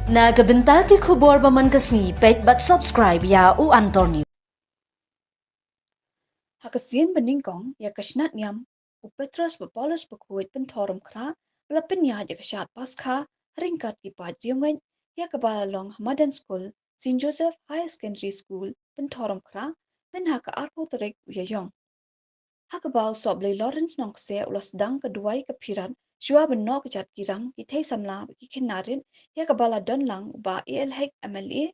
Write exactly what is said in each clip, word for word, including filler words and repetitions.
Na ka bynta ki khubor ba man ka sngi, peit bad subscribe ïa u Antonio. Ha ka sien ba nyngkong ïa ka shnat niam, u Petros bad Paulus Bakhuid Pynthorumkhrah ba la pynïaid ïa ka shad Paskha ha ryngkat ki paid riewngeit, ïa kaba la long ha madan skul Saint Joseph Higher Secondary School Pynthorumkhrah, mynha ka arphew tarik u Ïaïong. Ha kaba u Sohblei Lawrence Nongkseh u la sdang ka duwai ka phirat shuwa ban noh ka jait kirang, ki thei samla bad ki khynnah rit, ïa kaba la don lang u Bah A L Hek M L A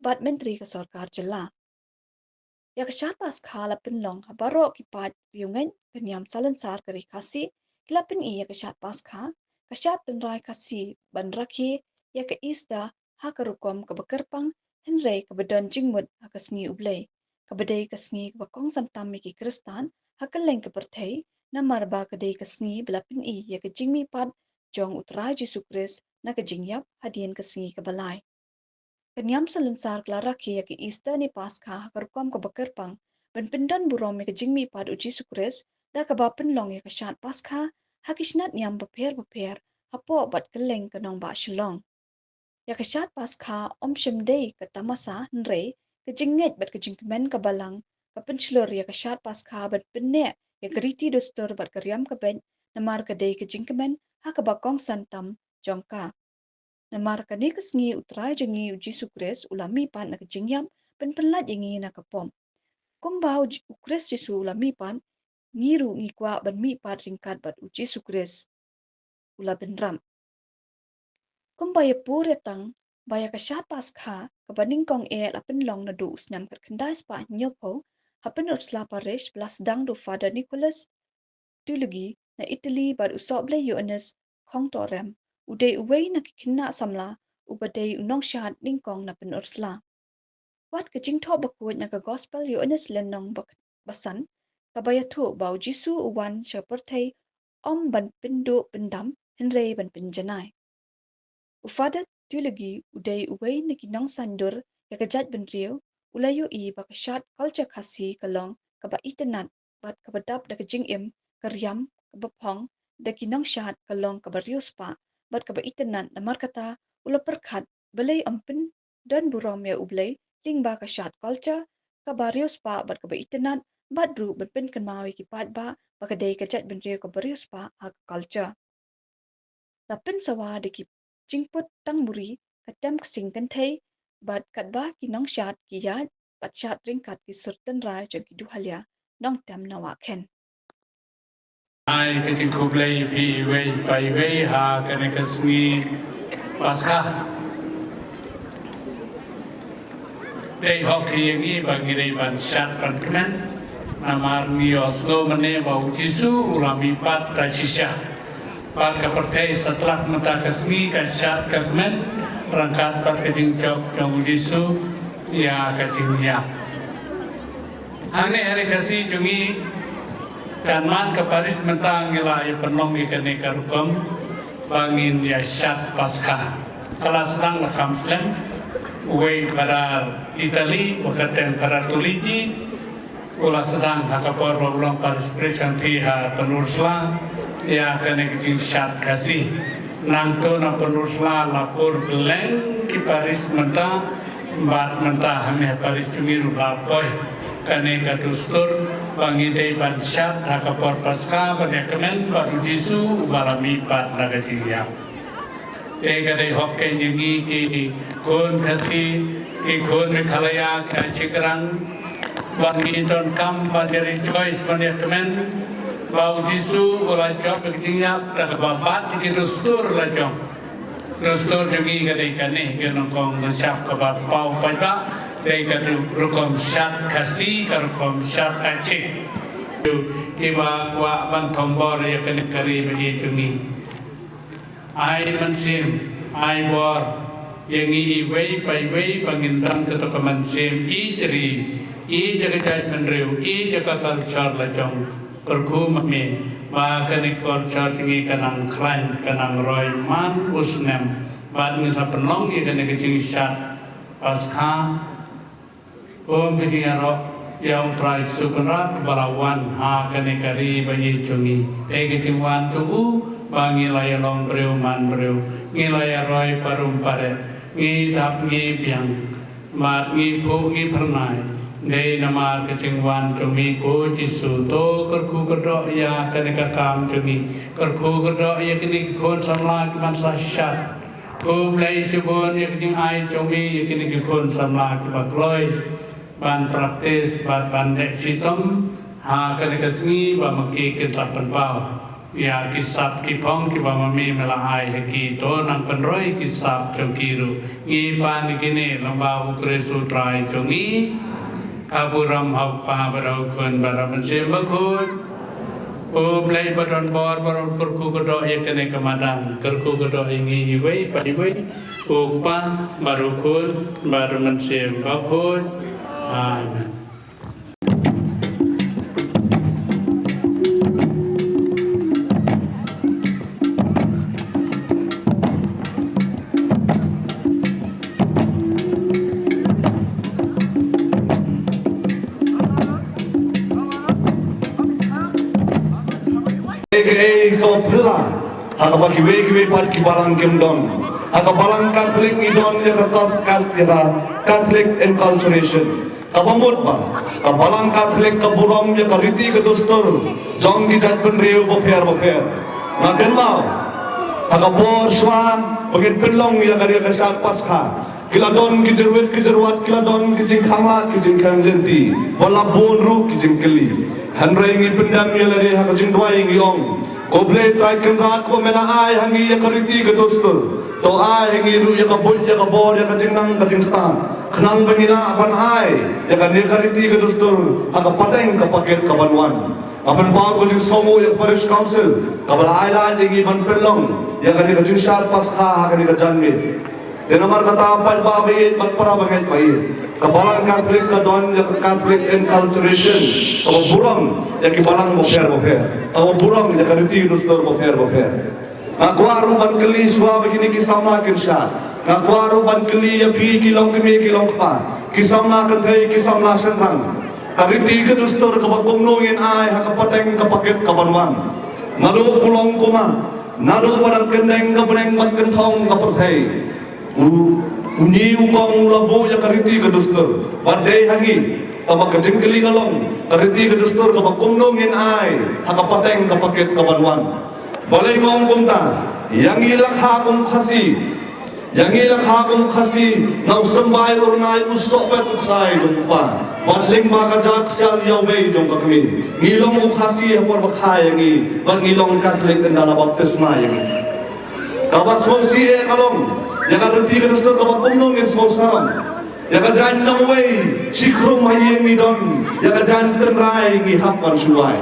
bad Myntri ka Sorkar Jylla. Ïa ka shad Paskha la pynlong ha baroh ki paid riewngeit ka niam salonsar ka ri Khasi, ki la pyni ïa ka shad Paskha, ka shad tynrai Khasi ban rakhe ïa ka Easter ha ka rukom kaba kyrpang, hynrei kaba don jingmut ha ka sngi U Blei, kaba dei ka sngi kaba kongsan tam ïa ki Khristan ha kylleng ka pyrthei, namar ba ka dei ka sngi ba la pyni ïa ka jingmihpat jong U Trai Jisu Khrist na ka jingïap hadien ka sngi kaba lai. Ka niam salonsar ka la rakhe ïa ka Easter ne Paskha ha ka rukom kaba kyrpang, ban pyndon burom ïa ka jingmihpat U Jisu Khrist, da kaba pynlong ïa ka shad Paskha ha ki shnat niam bapher bapher hapoh bad kylleng ka nongbah Shillong. Ïa ka shad Paskha ym shym dei ka tamasa, hynrei ka jingngeit bad ka jingkmen ka Balang ka pynshlur ïa ka shad Paskha ban pynneh ïa ka riti dustur bad ka riam ka beit, namar ka dei ka jingkmen ha kaba kongsan tam jong ka. Namar kane ka sngi U Trai jong ngi U Jisu Khrist u la mihpat na ka jingïap ban pynlait ïa ngi na ka pop. Kumba U J-, U Khrist Jisu u la mihpat, ngi ruh ngi kwah ban mihpat ryngkat bad U Jisu Khrist u la bynrap. Kumba ïa pur ïa tang ba ïa ka shad Paskha kaba nyngkong eh la pynlong naduh u snem khatkhyndai spah hynñiewphew ha Pynursla Parish, ba la sdang da u Father Nicholas Teologi na Italy bad u Sohblei Ïoannis Khongtohrem, u dei uwei na ki khynnah samla uba dei u nongshad nyngkong na Pynursla. Wat ka jingthoh bakhuid na ka Gospel Ïoannis lynnong ba-, basan, kaba ïathuh ba U Jisu u wan sha ka pyrthei ym ban pynduh pyndam, hynrei ban pynjanai. U Father Teologi u dei uwei na ki nongsaiñdur ïa ka jaitbynriew, u la ïohi ba ka shad culture Khasi ka long kaba itynnad bad kaba dap da ka jingim, ka riam kaba phong da ki nongshad ka long kaba riewspah bad kaba itynnad, namar kata u la pyrkhat balei ym pyndon burom ïa U Blei lyngba ka shad culture kaba riewspah bad kaba itynnad, bad ruh ban pynkynmaw ïa ki paidbah ba ka dei ka jaitbynriew kaba riewspah ha ka culture. La pynsawa da ki jingput tang muri, ka tem ka sing kynthei, bad katba ki nongshad ki ïaid bad shad ryngkat ki sur tynrai jong ki duhalia nongtem na Wahkhen. Ai ka jingkhublei ïa phi iwei pa iwei ha kane ka sngi Paskha. Dei hok ïa ngi ba ngi dei ban shad ban kmen. Namar ngi ïohsngew mynne ba U Jisu u la mihpat da shisha. Bad ka pyrthei satlak mynta ka sngi ka shad ka kmen ryngkat bad ka jingjop jong U Jisu ïa ka jingïap. Hangne ha ri Khasi jong ngi, janmiet ka parish mynta ngi la ïa pynlong ïa kane ka rukom ba ngin ïa shad Paskha. Ka la sdang la kham slem, uwei Father Italy, uba kyrteng Father Teologi, u la sdang ha ka por ba u long parish priest sha ngi ha Pynursla ïa kane ka jingshad Khasi. Nangta na Pynursla la pur kylleng ki parish mynta, bad mynta hangne ha parish jong ngi ruh la poi kane ka dustur ba ngi dei ban shad ha ka por Paskha ban ïa kmen bad U Jisu uba la mihpat na ka jingïap. Te ka dei hok kein ïa ngi ki khun Khasi, ki khun Meghalaya, ki Achikrang, ba ngi donkam ban ïa rejoice ban ïa kmen ba U Jisu u la jop ïa ka jingïap da kaba bat ïa ki dustur la jong. Dustur jong ngi ka dei kane, ki nyngkong nyngshap kaba paw paidbah, dei ka rukom shad Khasi, ka rukom shad Achik. Kiba kwah ban thombor ïa kane ka ri ba ïeit jong ngi. Ai mynsiem, ai bor ïa ngi iwei pa iwei ba ngin don kato ka mynsiem ïeit ri, ïeit ïa ka jaitbynriew, ïeit ïa ka culture la jong. Kyrkhu ma me ba kane ka culture jong ngi ka nang khlaiñ, ka nang roi man u snem. Bad ngin sa pynlong ïa kane ka jingshad Paskha kum ka jingïaroh ïa U Trai Jisu Kynrad ba la wan ha kane ka ri ba ïeit jong ngi. Dei ka jingwan jong u Ba ngi la ïa long briew man briew, ngi la ïa roi parum paret, ngi dap ngi biang, bad ngi phuh ngi phyrnai. Dei namar ka jingwan jong me ko Jisu, to kyrkhu kyrdoh ïa kane ka kam jong ngi, kyrkhu kyrdoh ïa kine ki khun samla ki ban sa shad. Khublei shibun ïa ka jingai jong me ïa kine ki khun samla ki ba kloi ban practice bad ban leh shitom ha kane ka sngi ba ma ki kin sa pynpaw ïa ki sap ki phong ki ba ma me me la ai ha ki. To nang pynroi ki sap jong ki ruh. Ngi pan ïa kine lyngba U Khrist U Trai jong ngi. Ka burom ha U Kpa bad ha U Khun bad ha U Mynsiem Bakhuid. U Blei ba don bor baroh, kyrkhu kyrdoh ïa kane ka madan, kyrkhu kyrdoh ïa ngi iwei pa iwei. U Kpa bad U Khun bad U Mynsiem Bakhuid. Amen. Kaei kaei ka phylla ha kaba kiwei kiwei pat ki balang kim don. Ha ka balang Katholik ngi don ïa ka Kat-, Kat-, ïa ka Catholic Enculturation. Kaba mut ba ka balang Katholik ka burom ïa ka riti ka dustur jong ki jaitbynriew bapher bapher. Nga kynmaw ha ka por shuwa ba ngin pynlong ïa ka, ïa ka shad Paskha, ki la don ki jyrwit ki jyrwat, ki la don ki jingkhang lad ki jingkhang lynti, ba la bun ruh ki jingkylli. Hynrei ngi pyndem ïa lade ha ka jingduwai, ngi ong, Ko Blei Trai Kynrad, ko me la ai ha ngi ïa ka riti ka dustur, to ai ha ngi ruh ïa ka buit, ïa ka bor, ïa ka jingnang ka jingstad, khnang ba ngi lah ban ai ïa kane ka riti ka dustur ha ka pateng ka paket ka ban wan. Nga pynpaw ka jingsngewnguh ïa ka Parish Council kaba la ai lad ïa ngi ban pynlong ïa kane ka jingshad Paskha ha kane ka janmiet. Te namar kata, paidbah ba ïeit bad para bangeit ba ïeit, ka balang Katholik ka don ïa ka Catholic Enculturation kaba burom ïa ki balang bapher bapher, kaba burom ïa ka riti dustur bapher bapher. Nga kwah ruh ban kylli shuwa ba kine ki samla kin shad, nga kwah ruh ban kylli ïa phi ki longkmie ki longkpa, ki samla kynthei ki samla shynrang, ka riti ka dustur kaba kumno ngin ai ha ka pateng ka paket ka ban wan? Naduh u longkmie, naduh ba dang kyndeng ka bneng bad kynthong ka pyrthei, u, une u kong u la buh ïa ka riti ka dustur. Bad dei ha ngi, tangba ka jingkylli ka long, ka riti ka dustur kaba kumno ngin ai ha ka pateng ka paket ka ban wan? Balei nga ong kumta? Ïa ngi la kha kum Khasi, ïa ngi la kha kum Khasi, na u symbai u rnai u sohpet u ksai jong u kpa, bad lyngba ka jaka ksiar ïawei jong ka kmie, ngi long u Khasi ha por ba kha ïa ngi, bad ngi long Katholik ynda la baptisma ïa ngi. Kaba sngewsih eh ka long ïa ka riti ka dustur kaba kumno ngin sngewsarong. Ïa ka jaiñ nongwei shi khrum ha ïing ngi don, ïa ka jaiñ tynrai ngi hap ban shu wai.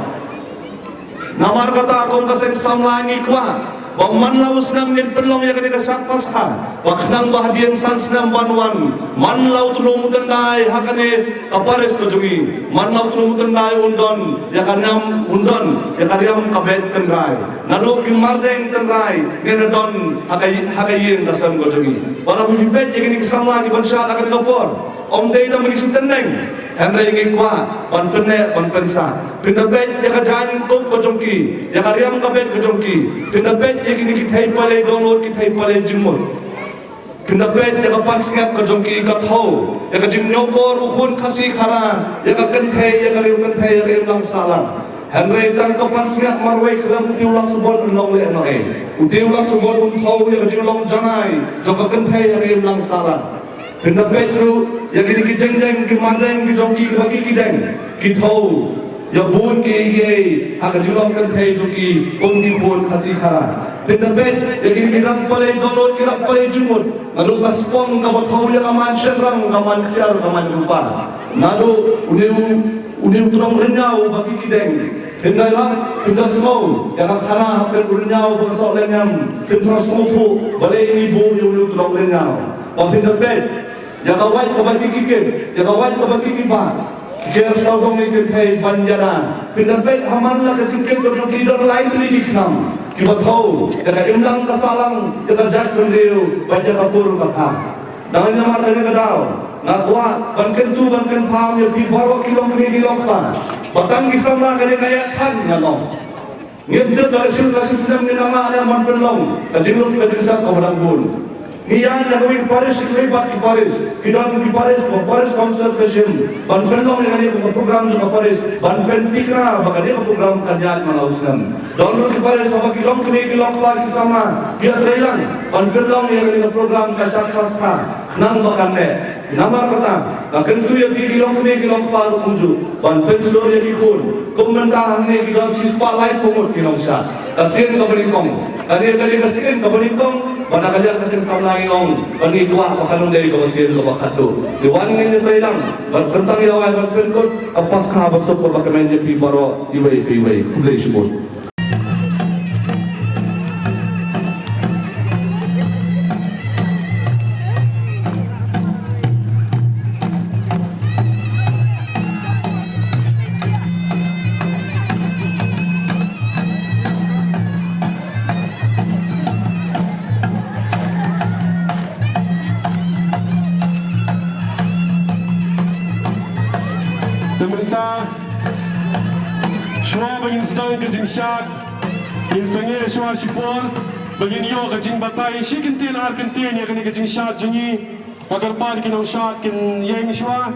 Namar kata, kum ka seng samla ngi kwah ba man la u snem ngin pynlong ïa kane ka shad Paskha, ba khnang ba hadien san snem ban wan, man la u tnum u tyndai ha kane ka parish ka jong ngi, man la u tnum u tyndai un don ïa ka niam, un don ïa ka riam ka beit tynrai, naduh ki mardeng tynrai ngin ïa don ha ka, ha ka ïing ka sem ka jong ngi. Wat la phi peit ïa kine ki samla ki ban shad ha kane ka por, ym dei tang ba ngi shu tyneng, hynrei ngi kwah ban pynneh ban pynsah. Phin da peit ïa ka jaiñ kup ka jong ki, ïa ka riam ka beit ka jong ki. Phin da peit ïa kine ki thei palei dohnud, ki thei palei jingmut. Phin da peit ïa ka pansngiat ka jong ki, ka thew ïa ka jingñiewkor u khun Khasi Khara, ïa ka kynthei, ïa ka riew kynthei, ïa ka imlang sahlang. Hynrei tang ka pansngiat marwei khlem, uti u la sbon un long leh noh ei. Uti u la sbon un thew ïa ka jinglong janai jong ka kynthei, ïa ka imlang sahlang. Phin da peit ruh ïa kine ki jingdeng, ki mardeng ki jong ki, kiba ki ki deng, ki thew ïa bun kiei kiei ha ka jinglong kynthei jong ki kum ki khun Khasi Khara. Phin da peit ïa kine ki rang palei dohnud, ki rang palei jingmut, naduh ka spong kaba thew ïa ka man shynrang, ka man ksiar, ka man rupa. Naduh une u, une u tnong rynñiaw ba ki ki deng. Phin da lap, phin da sngew ïa ka khana hapdeng u rynñiaw ba soh lehniam, phin sa sngewthuh balei ngi buh ïa une u tnong rynñiaw. Ba phin da peit ïa ka wait kaba ki ki kit, ïa ka wait kaba ki ki bah, ki ker sawdong ïa ki kynthei ban ïada. Phin da peit ha man la ka jingkit ka jong ki don lai tylli ki khnam kiba thew ïa ka imlang ka sahlang, ïa ka jaitbynriew bad ïa ka kur ka kha. Dang namar kane ka daw nga kwah ban kyntu ban kynpham ïa phi baroh ki longkmie ki longkpa, ba tang ki samla kane ka ïaid than ngan ong. Ngim tip da ka shim ka shim snem ngin nang lah ban pynlong ka jinglut ka jingsat kaba dang bun. Ngi ïaid na kawei ka parish, kawei pat ki parish, ki don ki parish, ka parish council ka shim ban pynlong ïa kane ka program jong ka parish, ban pyntikna ba kane ka program kan ïaid man la u snem. Don ruh ki parish haba ki long kmie ki long kpa ki samla ki ïatreilang ban pynlong ïa kane ka program ka shad Paskha khnang ba kan neh. Namar kata, nga kyntu ïa phi ki long kmie ki long kpa ruh kumjuh ban pynshlur ïa ki khun. Kum mynta hangne ki don shispah laiphew ngut ki nongshad. Ka sien kaba nyngkong, kane ka dei ka sien kaba nyngkong ba na ka liang ka seng samla ngi ong ba ngi kwah ba kan ym dei kaba sien kaba khatduh. Ngi wan ngin ïatreilang bad kyntang ïa wai ban pynkut ka Paskha basuk kaba kmen ïa phi baroh iwei pa iwei. Khublei shibun. Te mynta, shuwa ba ngin sdang ka jingshad, ngin sangeh shuwa shipor ba ngin ïoh ka jingbatai shi kyntien ar kyntien ïa kane ka jingshad jong ngi. Ba kyrpad ki nongshad kin ïeng shuwa.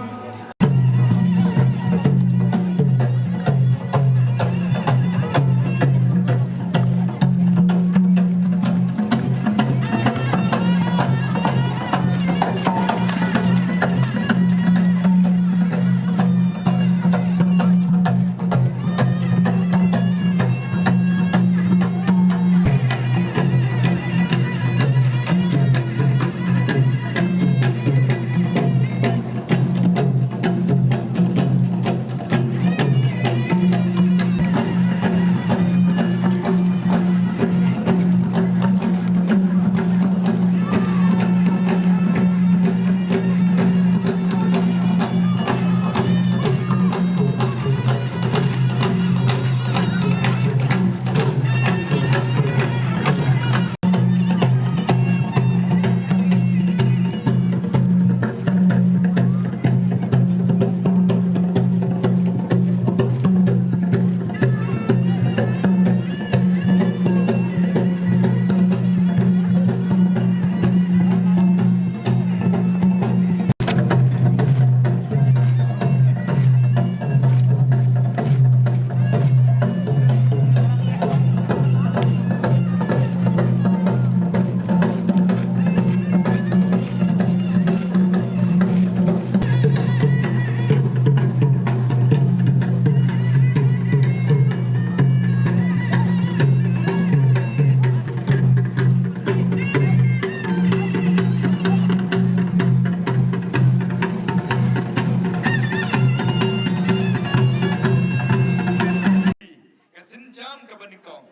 Ka sienjam kaba nyngkong.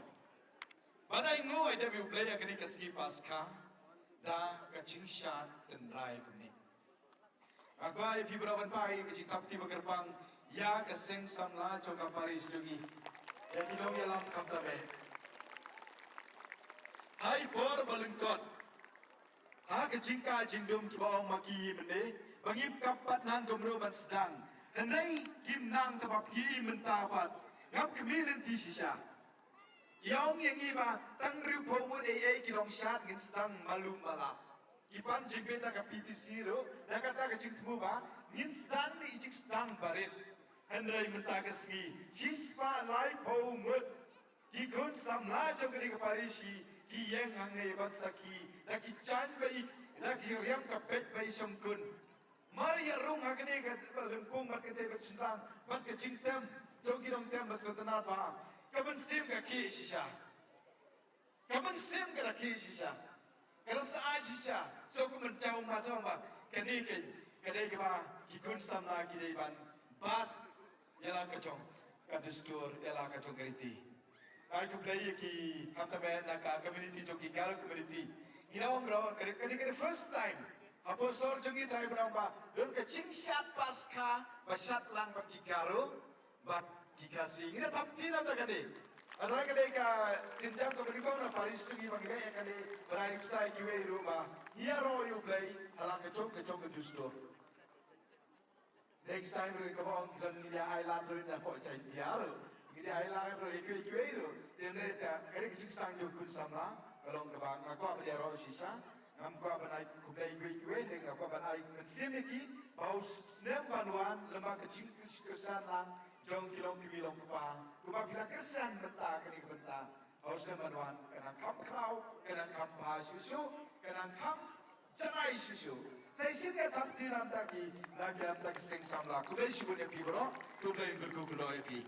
Ba dei nguh ïa U Blei ïa kane ka sngi Paskha da ka jingshad tynrai kumne. Nga kwah ïa phi baroh ban phai ka jingthap kti ba kyrpang ïa ka seng samla jong ka parish jong ngi, ïa ki nongïalam khamtam eh. Ha i por ba lyngkot, ha ka jingkah jingdum kiba ong ma ki mynne ba ngim kap pat nang kumno ban sdang. Hynrei kim nang, te ba phi mynta pat ngam khmih lynti shisha. Ïa ong ïa ngi ba tang hynriewphew ngut ei ei ki nongshad ngin sdang malu mala. Ki pan jingbit da ka P P C ruh da kata ka jingthmu ba ngin sdang ne i jingsdang barit. Hynrei mynta ka sngi shispah laiphew ngut ki khun samla jong kane ka parish ki ïeng hangne ban sakhi da ki jaiñ ba i, da ki riam ka peit ba i shongkun. Mar ïa rung ha kane ka lympung bad kata ka shynrang bad ka jingtem jong ki nongtem ba sngewtynnat ba ka mynsiem ka khih shisha. Ka mynsiem ka da khih shisha. Ka da sah shisha. So ka mynta ma jong ba kane ka, ka dei kaba ki khun samla ki dei ban bat ïa la ka jong ka dustur, ïa la ka jong ka riti. Ai khublei ïa ki khamtam eh na ka community jong ki Garo community. Ngi la ong ruh ka dei, ka dei ka first time ha por sor jong ngi trai ba don ka jingshad Paskha ba shad lang bad ki Garo bad ki Khasi. Ngi la thap kti na kata ka dei. Hynrei ka dei ka sienjam kaba nyngkong na parish jong ngi ba ngi leh ïa kane, ba ngi ïa ksai kiwei ruh ba ngi ïaroh ïa U Blei ha la ka jong ka jong ka dustur. Next time ruh kaba ong ki don ngi ïa ai lad ruh na pok Jaiñtia ruh. Ki dei ai lang ruh ïa kiwei kiwei ruh. Te hynrei te ka dei ka jingsdang jong u khun samla ka long kaba nga kwah ban ïaroh shisha. Ngam kwah ban ai khublei ïa kiwei kiwei, hynrei nga kwah ban ai mynsiem ïa ki ba u snem ban wan, lem bad ka jingkyrshan lang jong ki long kiwei long kpa, kumba phi la kyrshan mynta kane ka bynta, ha u snem ban wan kan nang kham khraw, kan nang kham bha shuh shuh, kan nang kham janai shuh shuh. Sa shisien ka thang ti na ka bynta ki, na ka bynta ki seng samla. Khublei shibun ïa phi baroh, khublei, khublei ïa phi.